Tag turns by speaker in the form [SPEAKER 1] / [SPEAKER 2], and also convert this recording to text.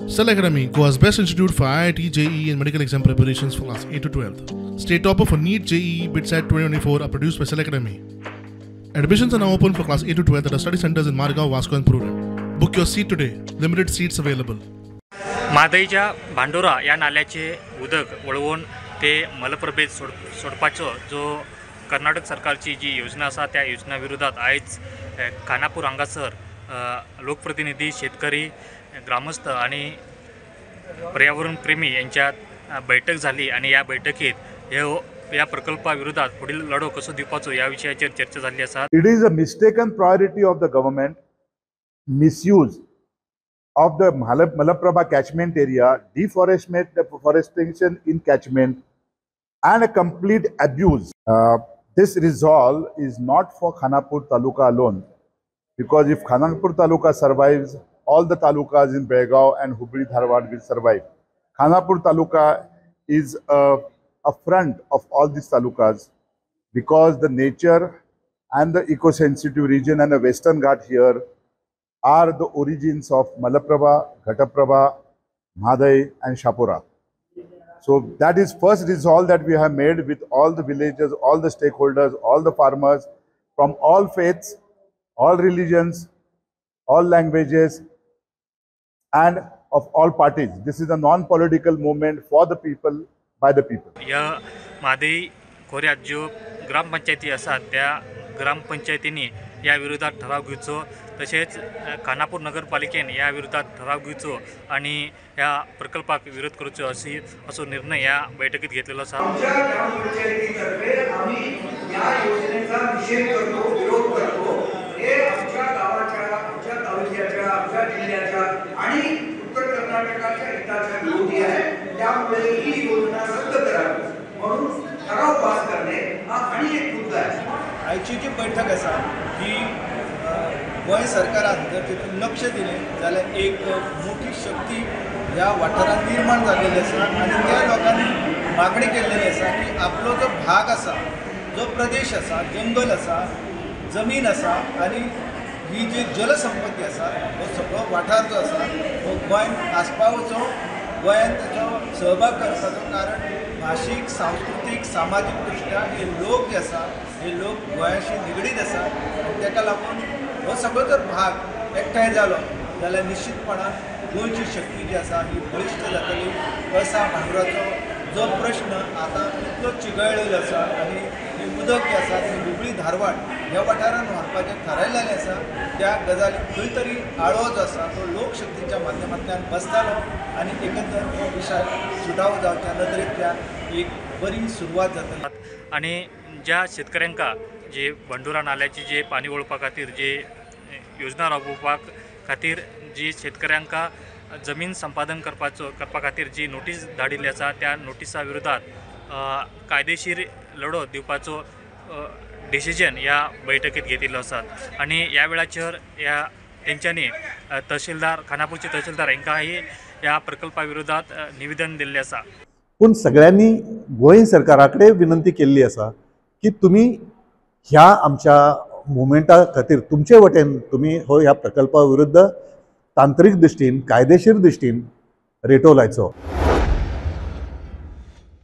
[SPEAKER 1] Cell Academy, Goa's best institute for IIT, JEE and medical exam preparations for class 8 to 12. State topper for NEET, JEE, BITSAT 2024 are produced by Cell Academy. Admissions are now open for class 8 to 12 at our study centers in Margao, Vasco and Prurem. Book your seat today. Limited seats available.
[SPEAKER 2] म्हादईच्या भांडोरा या नाल्याचे उदक वळोवन ते मलप्रभेत सोडपाचो जो कर्नाटक सरकारची जी योजना आसा त्या योजना विरोधात आयज खानापूर हांगासर लोकप्रतिनिधी, शेतकरी, ग्रामस्थ आणि पर्यावरण प्रेमी यांच्यात बैठक झाली आणि या बैठकीत ह्या प्रकल्पा विरोधात फुडील लढो कसो दिवपाचो या विशयाचेर चर्चा जाल्ली आसा.
[SPEAKER 3] It is a mistaken priority of the government, misuse of the Malaprabha catchment area, deforestation in catchment, and a complete abuse. This resolve is not for Khanapur Taluka alone, because if Khanapur Taluka survives, all the talukas in Belgaum and Hubli Dharwad will survive. Khanapur Taluka is a front of all these talukas, because the nature and the eco-sensitive region and the Western Ghat here are the origins of Malaprabha, Ghataprabha, Mhadei and Shapora. So that is first resolve that we have made with all the villagers, all the stakeholders, all the farmers from all faiths, all religions, all languages and of all parties. This is a non-political movement for the people, by the people.
[SPEAKER 2] या म्हादई खोऱ्यात ज्यो ग्रामपंचायती आसात त्या ग्रामपंचायतींनी या विरोधात ठराव घेवचो, तशेंच खानापूर नगरपालिकेन या विरोधात ठराव घेवचो आणि ह्या प्रकल्पाक विरोध करचो असो निर्णय या बैठकीत घेतलेलो आसा.
[SPEAKER 4] आमच्या ग्रामपंचायतीतर्फे आम्ही या योजनेचा निषेध करतो, विरोध करतो. हे आमच्या गावाच्या, आमच्या तालुक्याच्या, आमच्या जिल्ह्याच्या आणि उत्तर कर्नाटकाच्या हिताच्या विरोधी आहे. त्यामुळे ही योजना रद्द करावी म्हणून ठराव पास करणे हा आणि एक मुद्दा आहे.
[SPEAKER 5] आयची जी बैठक आसा ही गोंय सरकारान जर तितून लक्ष दिलें जाल्यार एक मोठी शक्ती ह्या वाठारांत निर्माण जाल्लेली आसा आनी त्या लोकांनी मागणी केल्लेली आसा की आपलो जो भाग आसा, जो प्रदेश आसा, जंगल आसा, जमीन आसा आनी ही जी जलसंपत्ती आसा हो सगळो वाठार जो आसा हो गोंयांत आसपावचो, गोंयांत ताचो सहभाग करपाचो. कारण भाशीक, सांस्कृतीक, सामाजीक दृश्ट्या हे लोक जे आसा हे लोक गोंयाशी निगडीत आसा आनी ताका लागून हो सगळो जर भाग एकठांय जालो जाल्यार निश्चितपणान गोंयची शक्ती जी आसा ही बळिश्ट जातली. कळसा भांडुराचो जो प्रश्न आतां इतलो चिघळलेलो आसा आनी हें उदक जें आसा तें हुबळी धारवाड ह्या वाठारान व्हरपाचें थारायलेलें आसा, त्या गजालीक खंय तरी आळो जो आसा तो लोकशक्तीच्या माध्यमांतल्यान बसतालो आनी एकंदर हो विशय सुटावो जावच्या नदरेंतल्यान एक बरी सुरवात जातली.
[SPEAKER 2] आनी ज्या शेतकऱ्यांक जे भांडुरा नाल्याची जे पाणी वळोवपा खातीर जे योजना राबोवपा खातीर जी शेतकऱ्यांक जमीन संपादन करपा खातीर जी नोटीस धाडिल्ली आसा त्या नोटिसा विरोधात कायदेशीर लढो दिवपाचो डिसिजन ह्या बैठकीत घेतिल्लो आसा. आनी ह्या वेळाचेर ह्या तेंच्यांनी तहसीलदार, खानापूरचे तहसीलदार हांकांय ह्या प्रकल्पा विरोधात निवेदन दिल्लें आसा.
[SPEAKER 6] पूण सगळ्यांनी गोंय सरकारा कडेन विनंती केल्ली आसा की तुमी ह्या आमच्या मुवमेंटा खातीर तुमचे वटेन तुमी हो ह्या प्रकल्पा विरुद्ध तांत्रिक दृश्टीन, कायदेशीर दृश्टीन रेटो लायचो.